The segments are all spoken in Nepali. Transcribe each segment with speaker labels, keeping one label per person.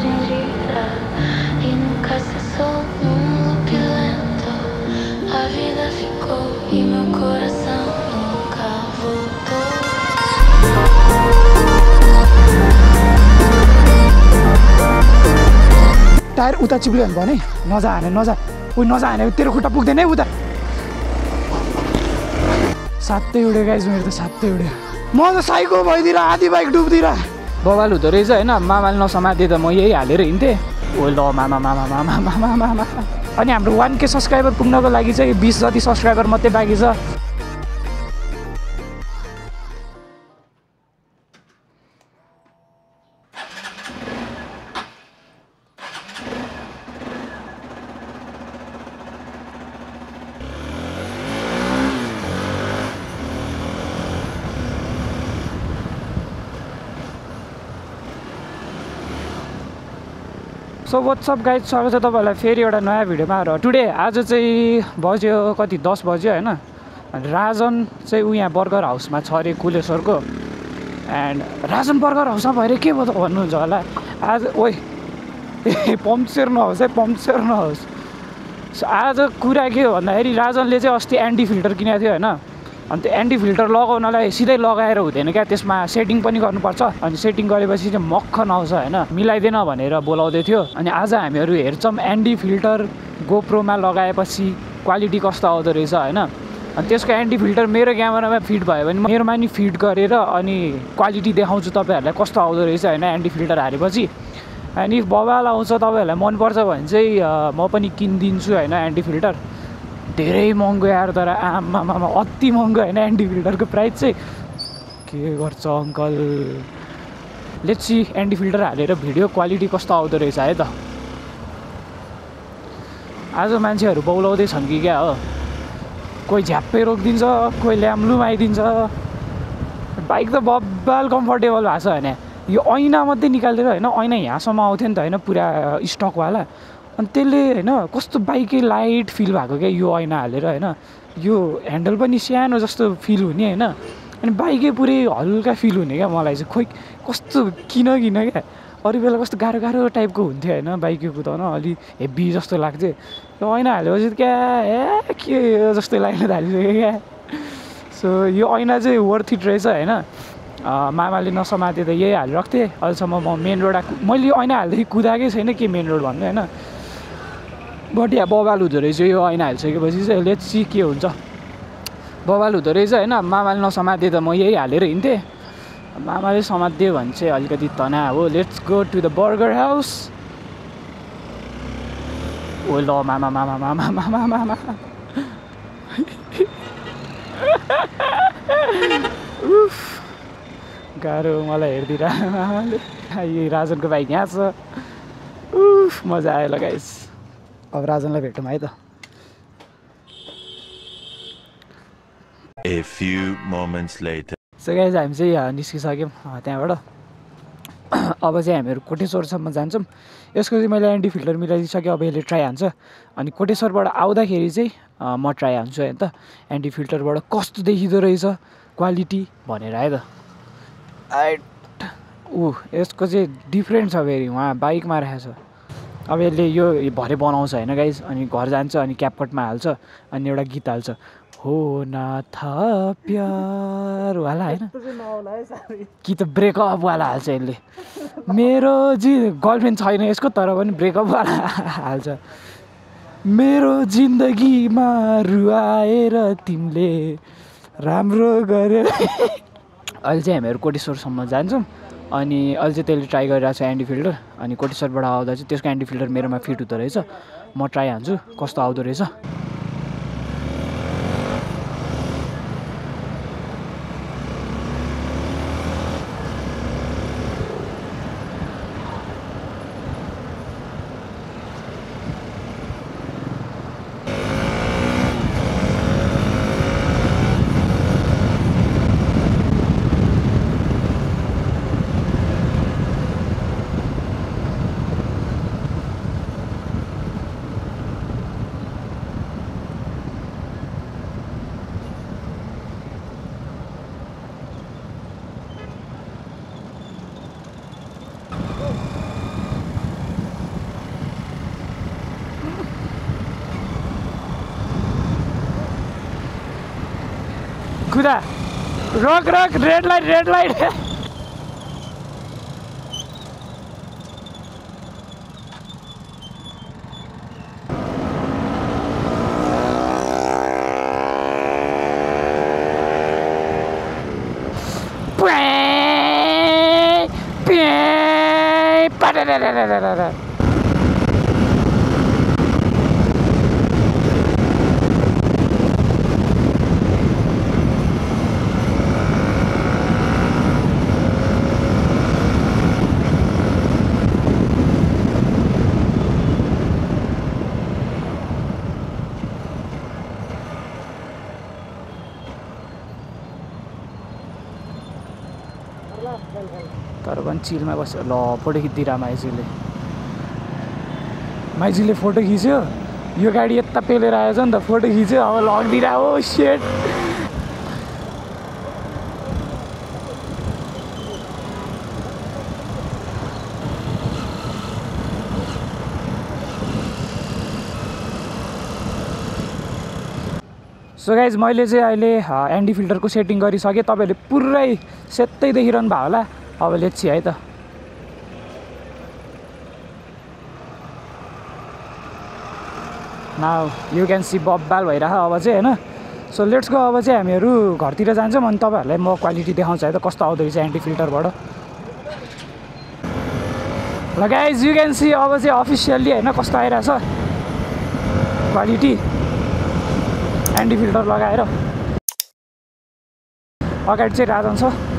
Speaker 1: sin girar e nunca cessou num loop lento. A vida ficou e meu coração nunca voltou.
Speaker 2: Tyre उता चिप्लियो भने नजा हाने नजा उही नजा हाने तेरो खुट्टा पुग्दैन है उता सातै उड्यो गाइज मेरो त सातै उड्यो म त साइको भइदिएर आधी बाइक डुब्दिएर बवाल हुँदो रहेछ होइन मामाले नसमाते त म यही हालेर हिँड्थेँ ओ ल मामा मामा मामा मामा मामा अनि हाम्रो 1K सब्सक्राइबर पुग्नको लागि चाहिँ 20 जति सब्सक्राइबर मात्रै बाँकी छ सो व्हाट्सअप गाइज स्वागत छ तपाईँहरूलाई फेरि एउटा नयाँ भिडियोमा र टुडे आज चाहिँ बज्यो कति 10 बज्यो होइन राजन चाहिँ ऊ यहाँ बर्गर हाउसमा छ अरे कुलेश्वरको एन्ड राजन बर्गर हाउसमा भएर के भयो त भन्नुहुन्छ होला आज ओइ पम्चर नहोस् है पम्चर नहोस् आज कुरा के हो भन्दाखेरि राजनले चाहिँ अस्ति एन्टी फिल्टर किनेको थियो होइन अनि त्यो एन्टी फिल्टर लगाउनलाई सिधै लगाएर हुँदैन क्या त्यसमा सेटिङ पनि गर्नुपर्छ अनि सेटिङ गरेपछि चाहिँ मक्खन आउँछ होइन मिलाइदिन भनेर बोलाउँदै थियो अनि आज हामीहरू हेर्छौँ एन्टी फिल्टर गोप्रोमा लगाएपछि क्वालिटी कस्तो आउँदो रहेछ होइन अनि त्यसको एन्टी फिल्टर मेरो क्यामेरामा फिट भयो भने मेरोमा नि फिट गरेर अनि क्वालिटी देखाउँछु तपाईँहरूलाई कस्तो आउँदो रहेछ होइन एन्टी फिल्टर हालेपछि अनि बबाल आउँछ तपाईँहरूलाई मनपर्छ भने चाहिँ म पनि किनिदिन्छु होइन एन्टी फिल्टर धेरै महँगो यार तर आमामा अति महँगो होइन एन्टी फिल्टरको प्राइस चाहिँ के गर्छ uncle let's see anti filter हालेर भिडियो क्वालिटी कस्तो आउँदो रहेछ है त आज मान्छेहरू बौलाउँदैछन् कि क्या हो कोही झ्याप्पै रोकिदिन्छ कोही ल्याम्लुम आइदिन्छ बाइक त बब्बाल कम्फर्टेबल भएको छ होइन यो ऐना मात्रै निकालेर होइन ऐना यहाँसम्म आउँथ्यो नि त होइन पुरा स्टकवाला अनि त्यसले होइन कस्तो बाइकै लाइट फिल भएको क्या यो ऐना हालेर होइन यो ह्यान्डल पनि सानो जस्तो फिल हुने होइन अनि बाइकै पुरै हल्का फिल हुने क्या मलाई चाहिँ खोइ कस्तो किन क्या अरू बेला कस्तो गाह्रो गाह्रो टाइपको हुन्थ्यो होइन बाइकै कुदाउन अलि हेभी जस्तो लाग्थ्यो यो ऐना हालेपछि क्या के जस्तो लाग्न थालिसक्यो क्या सो यो ऐना चाहिँ वर्थ इट रहेछ होइन मामाले नसमाते त यही हालिरहेको थिएँ अहिलेसम्म म मेन रोड मैले यो ऐना हाल्दाखेरि कुदाएकै छैन के मेन रोड भन्नु होइन बट यहाँ बबाल हुँदो रहेछ यो ऐना हालिसकेपछि चाहिँ लेट्स सी के हुन्छ बबाल हुँदो रहेछ होइन मामाले नसमाते त म यही हालेर हिँड्थेँ मामाले समात्दियो भने चाहिँ अलिकति तनाव हो let's go to the burger house oh ल मामा मामा मामा मामा मामा उफ गाह्रो मलाई हेरिदिएर मामाले यो राजनको बाइक यहाँ छ उफ मजा आयो ल गाइस अब राजनलाई भेटौँ है त
Speaker 3: A few moments later.
Speaker 2: So guys हामी चाहिँ निस्किसक्यौँ त्यहाँबाट अब चाहिँ हामीहरू कोटेश्वरसम्म जान्छौँ यसको चाहिँ मैले एन्टी फिल्टर मिलाइदिइसकेँ अब यसले ट्राई हान्छ अनि कोटेश्वरबाट आउँदाखेरि चाहिँ म ट्राई हान्छु होइन त एन्टी फिल्टरबाट कस्तो देखिँदो रहेछ क्वालिटी भनेर है त यसको चाहिँ डिफ्रेन्ट छ फेरि उहाँ बाइकमा राखेको छ अब यसले यो भरे बनाउँछ होइन गाइस अनि घर जान्छ अनि क्यापकटमा हाल्छ अनि एउटा गीत हाल्छ हो न था प्यारवाला होइन कि त ब्रेकअपवाला हाल्छ यसले मेरो गर्लफ्रेन्ड छैन यसको तर पनि ब्रेकअपवाला हाल्छ मेरो जिन्दगीमा रुवाएर तिमीले राम्रो गरे अहिले चाहिँ हामीहरू कोटेश्वरसम्म जान्छौँ अनि अहिले चाहिँ त्यसले ट्राई गरिरहेको छ एन्टी फिल्टर अनि कोटेश्वरबाट आउँदा चाहिँ त्यसको एन्टी फिल्टर मेरोमा फिट हुँदो रहेछ म ट्राई हान्छु कस्तो आउँदो रहेछ खुदा रोक रोक रेड लाइट तर पनि चिलमा बस्यो ल फोटो खिचिदिएर माइजूले फोटो खिच्यो यो गाडी यता पेलेर आएछ नि त फोटो खिच्यो अब लगिदिएर हो सेट सो गाइज मैले चाहिँ अहिले एन्टी फिल्टरको सेटिङ गरिसकेँ तपाईँहरूले पुरै सेतै देखिरहनु भयो होला अब लेट्स सी है त नाउ यु क्यान सी बब्बाल भइरह अब चाहिँ होइन सो लेट्स गो अब चाहिँ हामीहरू घरतिर जान्छौँ अनि तपाईँहरूलाई म क्वालिटी देखाउँछु है त कस्तो आउँदो रहेछ एन्टी फिल्टरबाट ल गाइज यु क्यान सी अब चाहिँ अफिसियल्ली होइन कस्तो आइरहेछ क्वालिटी एन्टी फिल्टर लगाएर अगाडि चाहिँ राजन छ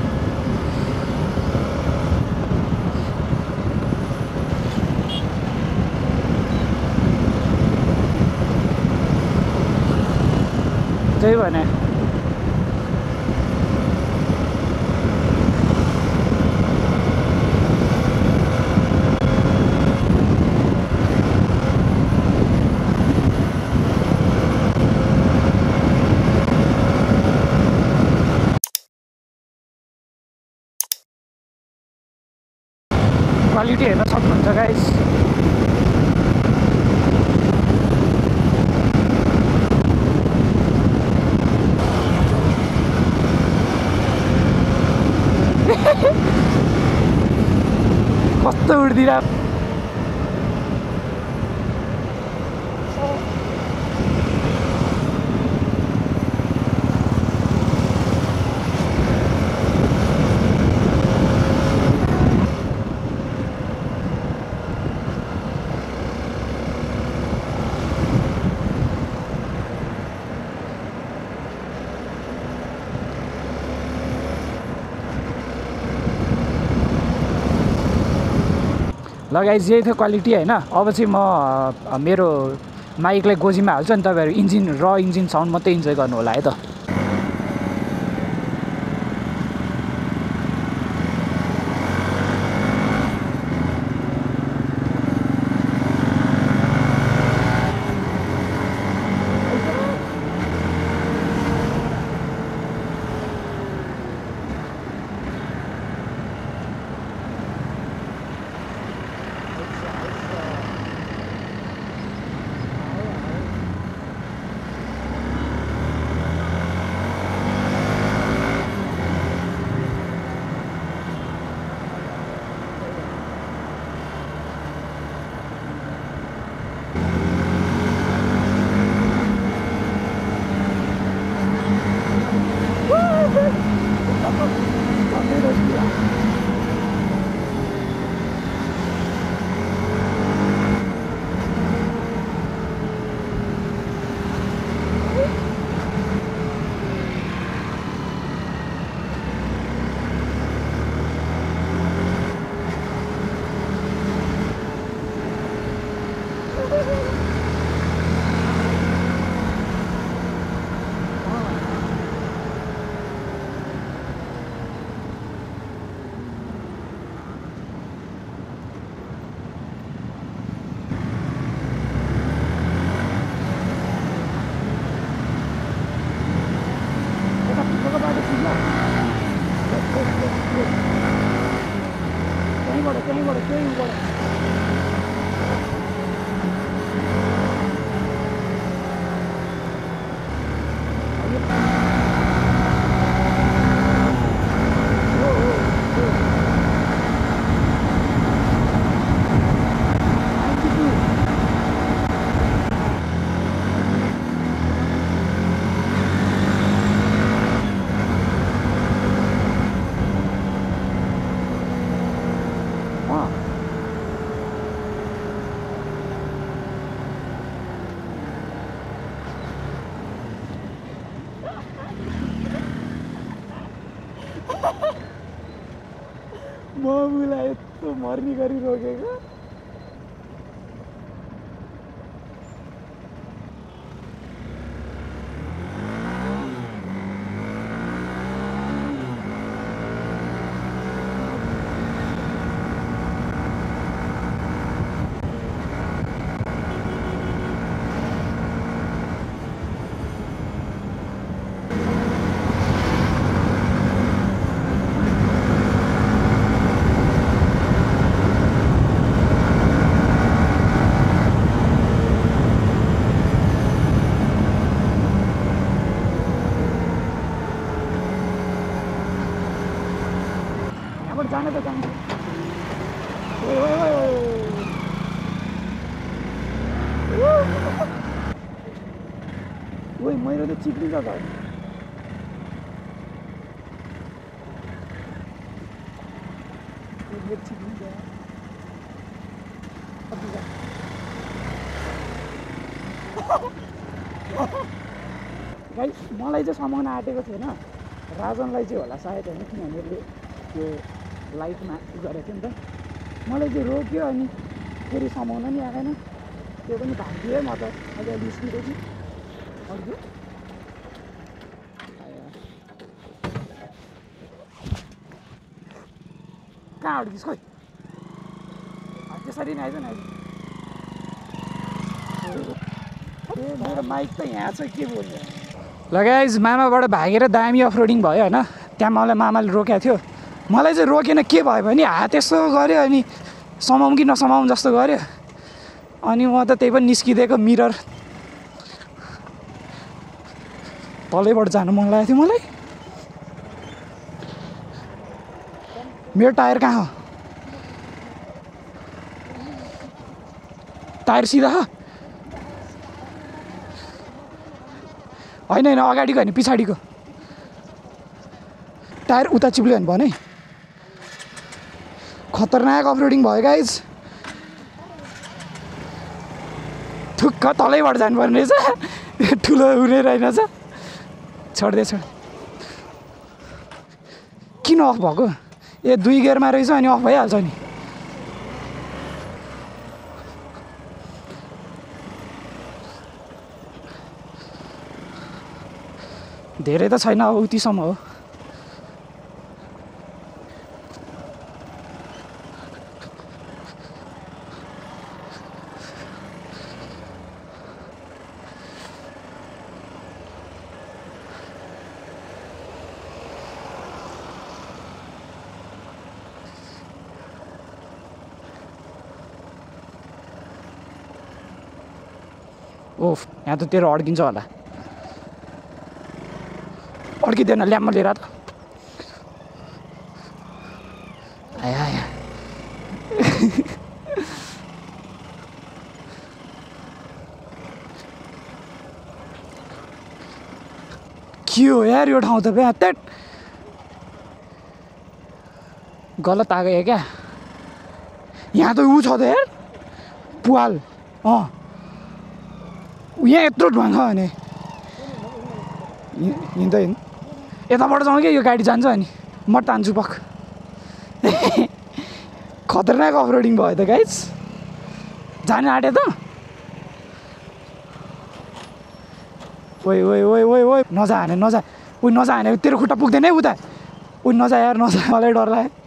Speaker 2: त्यही भने क्वालिटी हेर्न सक्नुहुन्छ गाइस कस्तो उड्दिरा लगाइज यही थियो क्वालिटी होइन अब चाहिँ म मेरो माइकलाई गोजीमा हाल्छु अनि तपाईँहरू इन्जिन साउन्ड मात्रै इन्जोय गर्नु होला है त मम्मीलाई यस्तो मर्नी गरी रोकेको जाने त जाने ओइ मेरो त चिप्लिन्छ त गाइस मलाई चाहिँ समाउन आँटेको थिएन राजनलाई चाहिँ होला सायद होइन किनभने त्यो लाइटमा गरेको थियो नि त मलाई चाहिँ रोक्यो अनि फेरि समाउन नि आएन त्यो पनि भागियो म त अहिले अलि स्पिडेको अर्को कहाँ अड्किस् खोइ त्यसरी नै आइज न मेरो माइक त यहाँ छ के बोल्नु ल गाइस मामाबाट भागेर दामी अफरोडिङ भयो होइन त्यहाँ मलाई मामाले रोकेको थियो मलाई चाहिँ रोकेन के भयो भने हात यसो गऱ्यो अनि समाउँ कि नसमाउँ जस्तो गऱ्यो अनि म त त्यही पनि निस्किदिएको मिरर तलैबाट जानु मन लागेको थियो मलाई मेरो टायर कहाँ हो टायर सिधा होइन होइन अगाडिको होइन पछाडिको टायर उता चिप्ल्यो भने भने खतरनाक अफरोडिङ भयो गाइज ठुक्क तलैबाट जानुपर्ने रहेछ ठुलो हुने रहेनछ छोड्दै छोड किन अफ भएको ए 2 गियरमा रहेछ अनि अफ भइहाल्छ नि धेरै त छैन अब उतिसम्म हो ओफ यहाँ त तेरो अड्किन्छ होला अड्किँदैन ल्याम्म लिएर त आया आया के हो यार यो ठाउँ त बे त्यट गलत आ गयो क्या यहाँ त ऊ छ त यार पुवाल यहाँ यत्रो ढुङ्गा भने हिँड्दै हिँड यताबाट जाउँ क्या यो गाडी जान्छ अनि म तान्छु पख खतरनाक अफरोडिङ भयो त गाइज जाने आँटे त ओइ ओइ ओइ ओइ ओइ नजा हाने नजा उही नजा हाने तेरो खुट्टा पुग्दैन है उता उही नजा यार नजा मलाई डर लाग्यो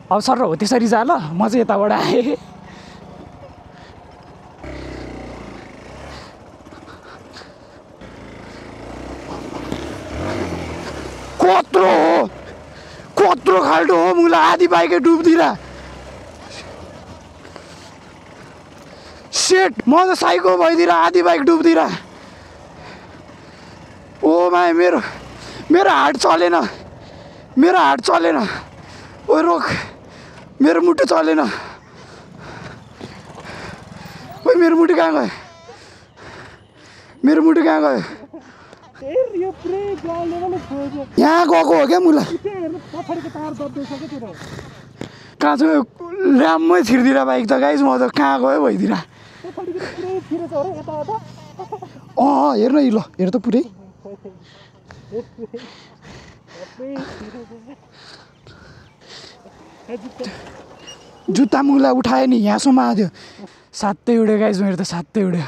Speaker 2: अब सर हो त्यसरी जा ल म चाहिँ यताबाट आएँ कत्रो खाल्टो हो मुला आधी बाइकै डुब्दिरा सेट म त साइको भइदिएर आधी बाइक डुब्दिरा ओ माई मेरो हार्ट चलेन ओ रोक मेरो मुटु चलेन ओइ मेरो मुटु कहाँ गयो
Speaker 4: यहाँ गएको हो क्या मुला कहाँ छ ल्याम्मै छिर्दिएर बाइक त गाइस म त कहाँ गयो भइदिएर हेर्न ल हेर त पुरै जुत्ता मुला उठायो नि यहाँसम्म आयो सातै उड्यो गाइज मेरो त सातै उड्यो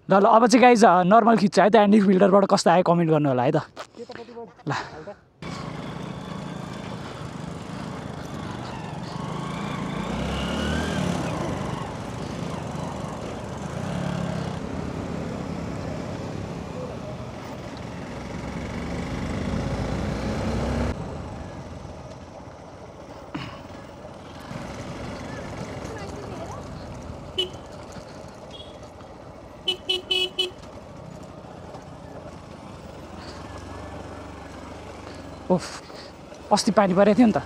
Speaker 4: ल ल अब चाहिँ गाइज नर्मल खिच्छ है त एन्डी फिल्टरबाट कस्तो आयो कमेन्ट गर्नु होला है त ल ओफ अस्ति पानी परेको थियो नि त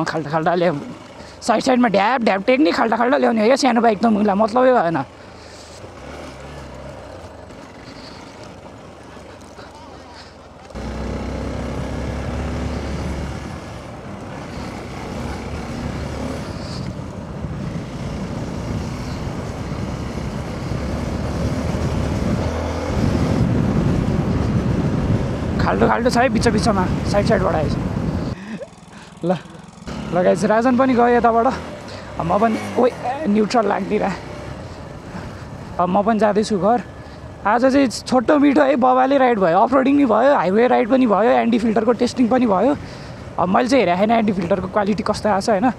Speaker 4: खाल्टा खाल्टा ल्याउ साइडमा ढ्याप ढ्याप टेक्ने खाल्टा खाल्टा ल्याउने हो क्या सानो बाइक त मुला मतलबै भएन खाल्टो खाल्टो छ है बिचमा साइडबाट आएछ ल लगाएछ राजन पनि गयो यताबाट म पनि न्युट्रल लाग्दिरह अब म पनि जाँदैछु घर आज चाहिँ छोटो मिठो है बबाले राइड भयो अफ रोडिङ नि भयो हाइवे राइड पनि भयो एन्डी फिल्टरको टेस्टिङ पनि भयो अब मैले चाहिँ हेरेको छैन एन्डी फिल्टरको क्वालिटी कस्तो आएको छ होइन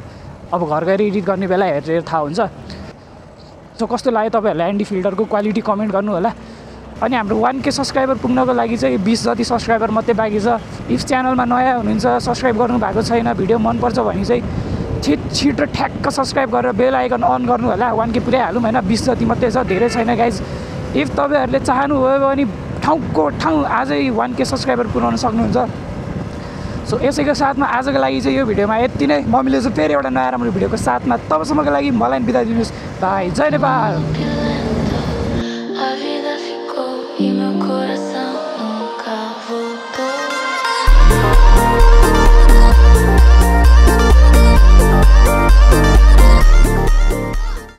Speaker 4: अब घर गएर एडिट गर्ने बेला हेरेर थाहा हुन्छ सो कस्तो लाग्यो तपाईँहरूलाई एन्डी फिल्टरको क्वालिटी कमेन्ट गर्नु होला अनि हाम्रो 1K सब्सक्राइबर पुग्नको लागि चाहिँ 20 जति सब्सक्राइबर मात्रै बाँकी छ इफ च्यानलमा नयाँ हुनुहुन्छ सब्सक्राइब गर्नु भएको छैन भिडियो मनपर्छ भने चाहिँ छिटो ठ्याक्क सब्सक्राइब गरेर बेल आइकन अन गर्नु होला 1K पुरै हालौँ होइन 20 जति मात्रै छ धेरै छैन गाइज इफ तपाईँहरूले चाहनुभयो भने ठाउँको ठाउँ आजै 1K सब्सक्राइबर पुऱ्याउन सक्नुहुन्छ सो यसैको साथमा आजको लागि चाहिँ यो भिडियोमा यति नै म मिलेछु फेरि एउटा नयाँ राम्रो भिडियोको साथमा तबसम्मको लागि मलाई बिदा दिनुहोस् बाई जय नेपाल